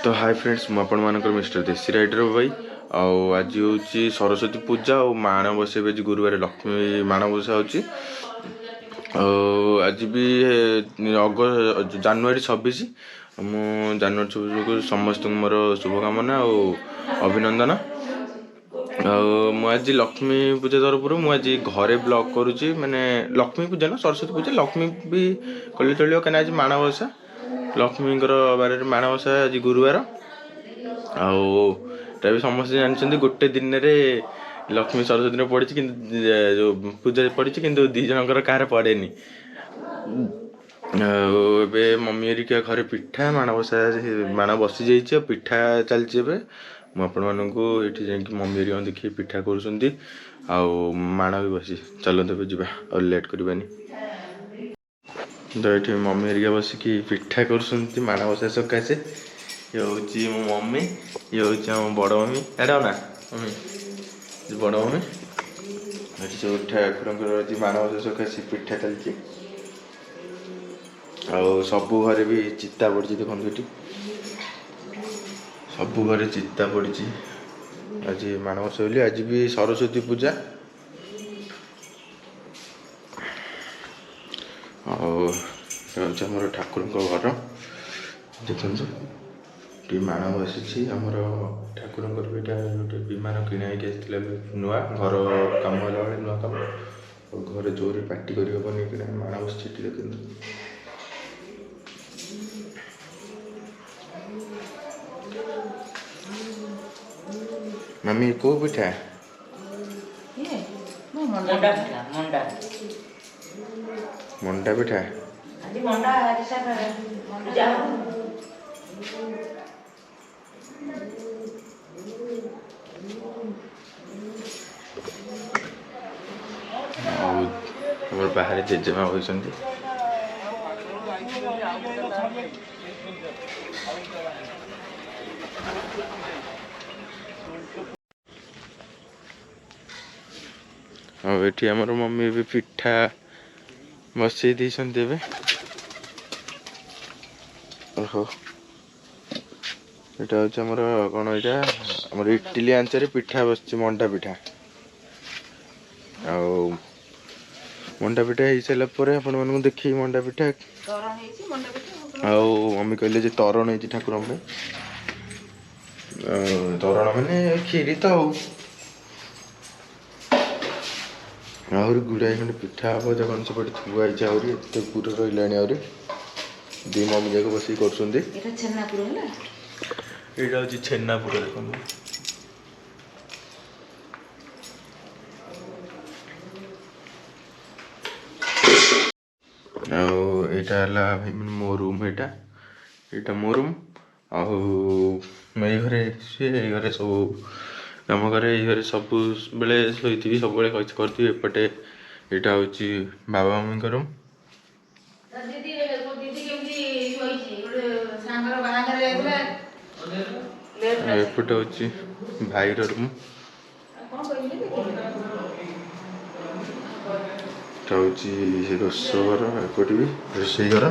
ତ high friends, ମୁଁ ଆପଣମାନଙ୍କର ମିଷ୍ଟର ଦେଶୀ ରାଇଡର ଭାଇ। ଆଉ ଆଜି ହେଉଛି ସରସ୍ୱତୀ ପୂଜା ଆଉ ମାଣ ବସେଇବେ ଆଜି ଗୁରୁବାର, ଲକ୍ଷ୍ମୀ ମାଣ ବସା ହେଉଛି। ଆଉ ଆଜି ବି ଜାନୁଆରୀ 26। ମୁଁ ଜାନୁଆରୀ 26କୁ ସମସ୍ତଙ୍କୁ ମୋର ଶୁଭକାମନା ଆଉ ଅଭିନନ୍ଦନ। ଆଉ ମୁଁ ଆଜି ଲକ୍ଷ୍ମୀ ପୂଜା ତରଫରୁ ମୁଁ ଆଜି ଘରେ ବ୍ଲଗ୍ କରୁଛି। ମାନେ ଲକ୍ଷ୍ମୀ ପୂଜା ନା ସରସ୍ୱତୀ ପୂଜା, ଲକ୍ଷ୍ମୀ ବି କଲେ ଚଳିବ, କାହିଁକିନା ଆଜି ମାଣବସା, ଲକ୍ଷ୍ମୀଙ୍କର ବାରରେ ମାଣବସା ଆଜି ଗୁରୁବାର। ଆଉ ଏଇଟା ବି ସମସ୍ତେ ଜାଣିଛନ୍ତି, ଗୋଟେ ଦିନରେ ଲକ୍ଷ୍ମୀ ସରସ୍ୱତୀର ପଡ଼ିଛି, କିନ୍ତୁ ଯେଉଁ ପୂଜା ପଡ଼ିଛି, କିନ୍ତୁ ଦୁଇ ଜଣଙ୍କର କାହାର ପଡ଼େନି। ଆଉ ଏବେ ମମି ହେରିକା ଘରେ ପିଠା ମାଣବସା ମାଣ ବସିଯାଇଛି ଆଉ ପିଠା ଚାଲିଛି ଏବେ। ମୁଁ ଆପଣମାନଙ୍କୁ ଏଇଠି ଯାଇକି ମମି ହେରିକାଙ୍କୁ ଦେଖିକି ପିଠା କରୁଛନ୍ତି ଆଉ ମାଣ ବି ବସି। ଚାଲନ୍ତୁ ଏବେ ଯିବା, ଆଉ ଲେଟ୍ କରିବାନି। ତ ଏଇଠି ମମି ହେରିକା ବସିକି ପିଠା କରୁଛନ୍ତି ମାଣ ବସା ସକାଶେ। ଇଏ ହେଉଛି ମୋ ମମି, ଇଏ ହେଉଛି ଆମ ବଡ଼ ମମି, ଏଇଟା ନା ମମି ବଡ଼ ମମି। ଏଠି ସବୁ ଠାକୁରଙ୍କର ଆଜି ମାଣ ବସା ସକାଶେ ପିଠା ଚାଲିଛି। ଆଉ ସବୁ ଘରେ ବି ଚିତା ପଡ଼ିଛି, ଦେଖନ୍ତୁ ଏଠି ସବୁ ଘରେ ଚିତା ପଡ଼ିଛି ଆଜି ମାଣବସା ବୋଲି। ଆଜି ବି ସରସ୍ୱତୀ ପୂଜା। ଆଉ ହେଉଛି ଆମର ଠାକୁରଙ୍କ ଘର, ଦେଖନ୍ତୁ ଏଠି ମାଣ ବସିଛି ଆମର ଠାକୁରଙ୍କର। ବି ଏଇଟା ଗୋଟେ ବିମାନ କିଣା ହେଇକି ଆସିଥିଲା ଏବେ ନୂଆ ଘର କାମ ହେଲା ବେଳେ, ନୂଆ କାମ। ଆଉ ଘରେ ଜୋରରେ ପାଟି କରିହେବନି, କିଣା ମାଣ ବସିଛି ଏଠି ଦେଖନ୍ତୁ। ମାମି କେଉଁ ପିଠା? ମଣ୍ଡା ପିଠା। ମଣ୍ଡା, ମଣ୍ଡା ପିଠା ଆଜି ମଣ୍ଡା ଆରିସା ପୂଜା ହବ। ଆଉ ଆମର ବାହାରେ ଜେଜେମା ବସିଛନ୍ତି। ଆଉ ଏଠି ଆମର ମମି ଏବେ ପିଠା ବସେଇ ଦେଇଛନ୍ତି ଏବେ। ଓହୋ, ଏଇଟା ହେଉଛି ଆମର କ'ଣ, ଏଇଟା ଆମର ଇଟିଲି ଆଞ୍ଚରେ ପିଠା ବସିଛି, ମଣ୍ଡା ପିଠା। ଆଉ ମଣ୍ଡା ପିଠା ହେଇସାରିଲା ପରେ ଆପଣମାନଙ୍କୁ ଦେଖେଇବି ମଣ୍ଡା ପିଠା। ଆଉ ମମି କହିଲେ ଯେ ତରଣ ହେଇଛି ଠାକୁରଙ୍କ ପାଇଁ। ତରଣ ମାନେ କ୍ଷୀରି ତ। ଆଉ ଆହୁରି ଗୁଡ଼ାଏ ଖଣ୍ଡେ ପିଠା ହବ, ଦେଖନ୍ତୁ ସେପଟେ ଥୁଆ ହେଇଛି, ଆହୁରି ଏତେ ପୁର ରହିଲାଣି। ଆହୁରି ଦୁଇ ମମି ଯାକ ବସିକି କରୁଛନ୍ତି। ଏଇଟା ଛେନାପୁର ହେଲା, ଏଇଟା ହେଉଛି ଛେନାପୁର ଦେଖନ୍ତୁ। ଆଉ ଏଇଟା ହେଲା ଭାଇ ମୋ ରୁମ୍, ଏଇଟା ମୋ ରୁମ୍। ଆଉ ଏଇ ଘରେ ଶୁଏ, ଏଇ ଘରେ ସବୁ କାମ କରେ, ଏଇ ଘରେ ସବୁବେଳେ ଶୋଇଥିବି, ସବୁବେଳେ କିଛି କରିଥିବି। ଏପଟେ ଏଇଟା ହେଉଛି ବାବା ମମିଙ୍କ ରୁମ୍। ଏପଟେ ହେଉଛି ଭାଇର ରୁମ୍। ଏଟା ହେଉଛି ରୋଷେଇ ଘର, ଏପଟେ ବି ରୋଷେଇ ଘର।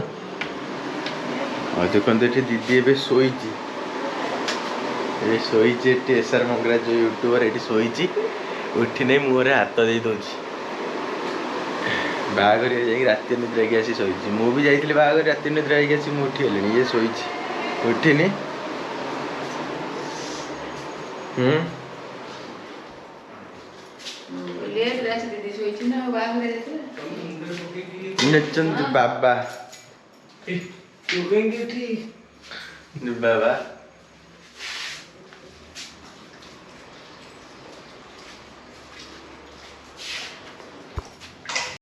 ଆଉ ଦେଖନ୍ତୁ ଏଠି ଦିଦି ଏବେ ଶୋଇଛି, ଏବେ ଶୋଇଛି ଏଠି। ଏସ୍ ଆର୍ ମଙ୍ଗରାଜ ଯେଉଁ ୟୁଟ୍ୟୁବର, ଏଠି ଶୋଇଛି, ଉଠିନାହିଁ, ମୁହଁରେ ହାତ ଦେଇ ଦେଉଛି। ବାହାଘରିଆ ଯାଇକି ରାତି ନିଦ୍ରା ହେଇକି ଆସି ଶୋଇଛି। ମୁଁ ବି ଯାଇଥିଲି ବାହାଘର, ରାତି ନିଦ୍ରା ହେଇକି ଆସି ମୁଁ ଉଠିଗଲିଣି, ଇଏ ଶୋଇଛି, ଉଠିନି। ନେଚନ୍ତି ବାବା ବାବା।